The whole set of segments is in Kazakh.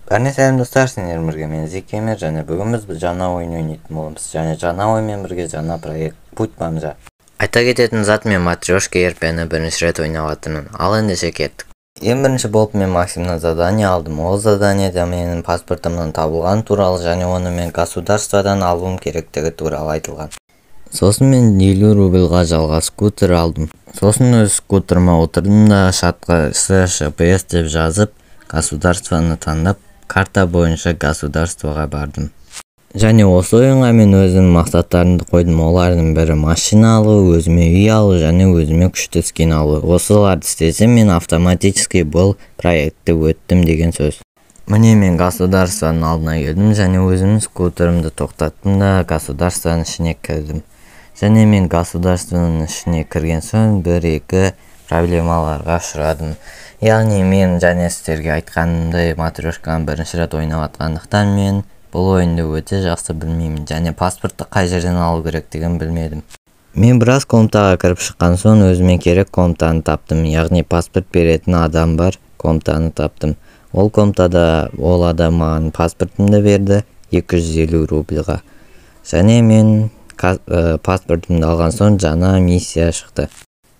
Бәріне сәлем, достар! Сендермен бірге мен, Зикемер, және бүгін біз жаңа ойын ойнайтын боламыз және жаңа ойынмен бірге жаңа проект «Путь бомжа». Айта кететін зат, мен матрешка РП-ні бірінші рет ойнап жатырмын. Ал ендеше кеттік. Ең бірінші болып мен Максимнан задание алдым. Ол заданиеде менің паспортымның табылғаны туралы және оны мен государстводан алуым керектігі туралы айтылған. Сосын мен 50 рубльға жалға скутер алдым. Сосын өз скутеріме отырдым да, чатқа /gps деп жазып, государствоны таңдап, карта бойынша государствоға бардым. Және осы ойынға мен өзімнің мақсаттарымды қойдым. Олардың бірі — машина алу, өзіме үй алу және өзіме күшті скин алу. Осыларды істесем, мен автоматически бұл проектті өттім деген сөз. Міне, мен государствоның алдына келдім және өзімнің скутерімді тоқтаттым да, государствоның ішіне кірдім. Және мен государствоның ішіне кірген соң бір екі проблемаларға ұшырадым. Яғни мен және сіздерге айтқанымдай, матрешканы бірінші рет ойнап жатқандықтан, мен бұл ойынды өте жақсы білмеймін және паспортты қай жерден алу керектігін білмедім. Мен біраз комнатаға кіріп шыққан соң, өзіме керек комнатаны таптым, яғни паспорт беретін адам бар комнатаны таптым. Ол комнатада ол адам маған паспортымды берді 250 рубльға. Және мен паспортымды алған соң, жаңа миссия шықты.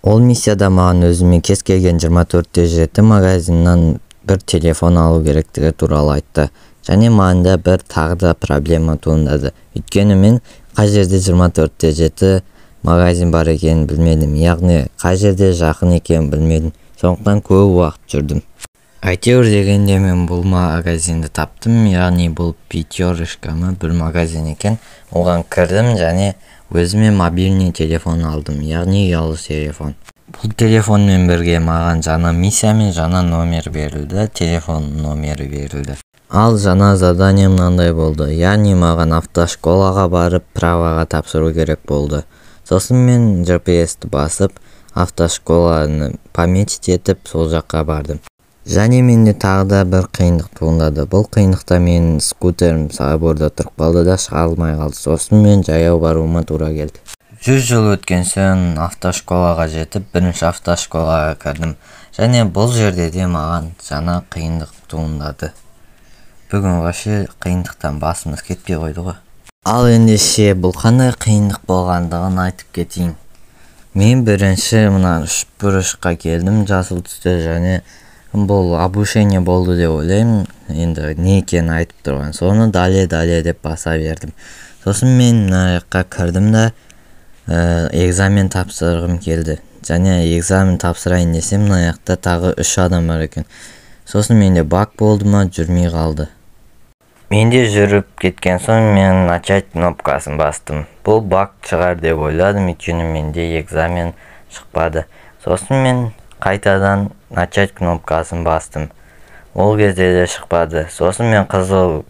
Ол миссияда маған өзіме кез келген 24/7 магазиннан бір телефон алу керектігі туралы айтты. Және маған бір тағы да проблема туындады, өйткені мен қай жерде 24/7 магазин бар екенін білмедім, яғни қай жерде жақын екенін білмедім. Сондықтан көп уақыт жүрдім. Әйтеуір дегенде мен бұл магазинді таптым, яғни бұл «Пятерочка» ма, бір магазин екен. Оған кірдім және өзіме мобильный телефон алдым, яғни ұялы телефон. Бұл телефонмен бірге маған жаңа миссия мен жаңа номер берілді, телефон номері берілді. Ал жаңа задание мынандай болды, яғни маған автошколаға барып, праваға тапсыру керек болды. Сосын мен GPS-ті басып, автошколаны пометить етіп, сол жаққа бардым. Және менде тағы да бір қиындық туындады. Бұл қиындықта менің скутерім заборда тұрып қалды да, шыға алмай қалды. Сосын мен жаяу баруыма тура келді. 100 жыл өткен соң автошколаға жетіп, бірінші автошколаға кірдім. Және бұл жерде де маған жаңа қиындық туындады. Бүгін вообще қиындықтан басымыз кетпей қойды ғой. Ал ендеше бұл қандай қиындық болғандығын айтып кетейін. Мен бірінші мына үшбұрышқа келдім, жасыл түсті, және бұл обучение болды деп ойлаймын. Енді не екенін айтып тұрған, соны «далее, далее» деп баса бердім. Сосын мен мына жаққа кірдім да, экзамен тапсырғым келді. Және экзамен тапсырайын десем, мына жақта тағы үш адам бар екен. Сосын менде баг болды ма, жүрмей қалды. Менде жүріп кеткен соң, мен «начать» кнопкасын бастым. Бұл баг шығар деп ойладым, өйткені менде экзамен шықпады. Сосын мен қайтадан «начать» кнопкасын бастым, ол кезде де шықпады. Сосын мен қызыл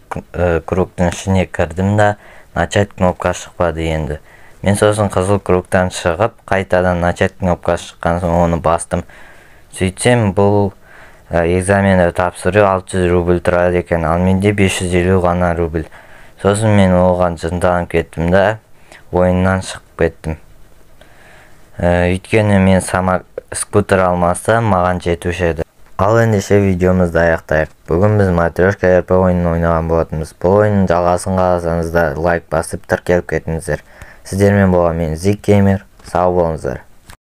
кругтың ішіне кірдім да, «начать» кнопка шықпады. Енді мен сосын қызыл кругтан шығып, қайтадан «начать» кнопкасы шыққан соң, оны бастым. Сөйтсем, бұл экзаменді тапсыру 600 рубль тұрады екен, ал менде 550 ғана рубль. Сосын мен оған жынданып кеттім да, ойыннан шығып кеттім, өйткені мен сама скутер алмасам, маған жетуші еді. Ал ендеше видеомызды аяқтайық. Бүгін біз матрешка РП ойынын ойнаған болатынбыз. Бұл ойынның жалғасын қаласаңыздар, лайк басып, тіркеліп кетіңіздер. Сіздермен болған мен, Зик Геймер. Сау болыңыздар.